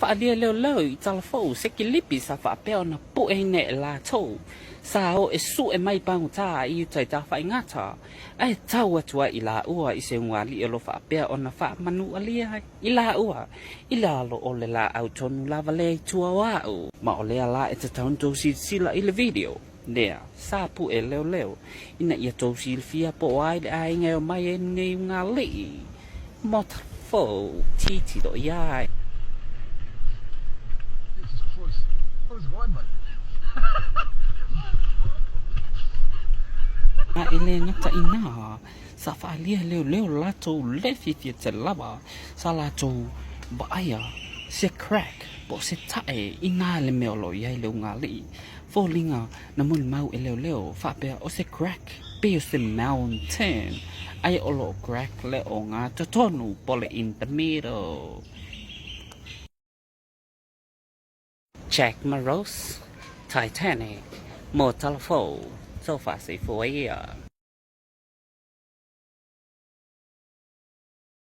Faaalia leoleo i Talafou se kilipi sa faapea ona pueina e latou. Sa o e sue mai pagota i uta i Tafaigata, ae tau atu ai i laua i se ugali'i o lo faapea ona faamanualia ai i laua i lalo o le laau tonu lava lea i tua o a'u. Ma o lea la e tatau ona tou silasila i le video lea sa pue leoleo ina ia tou silafia po o ai le aiga e omai ai lenei ugali'i mo Talafou. Tilotilo i ai. Jesus Christ. What is going, mate? A e le gata i nā, sa faaalia leoleo latou le fiafia tele lava, sa latou vaaia se crack po o se tae i nā le mea o lo o i ai le ugali'i. Foliga na molimau e leoleo faapea o se crack pei o se mountain ae o lo o crack le ogatotonu po le in the middle. Jack ma Rose, Titanic, mo Talafou, so far soifua ia.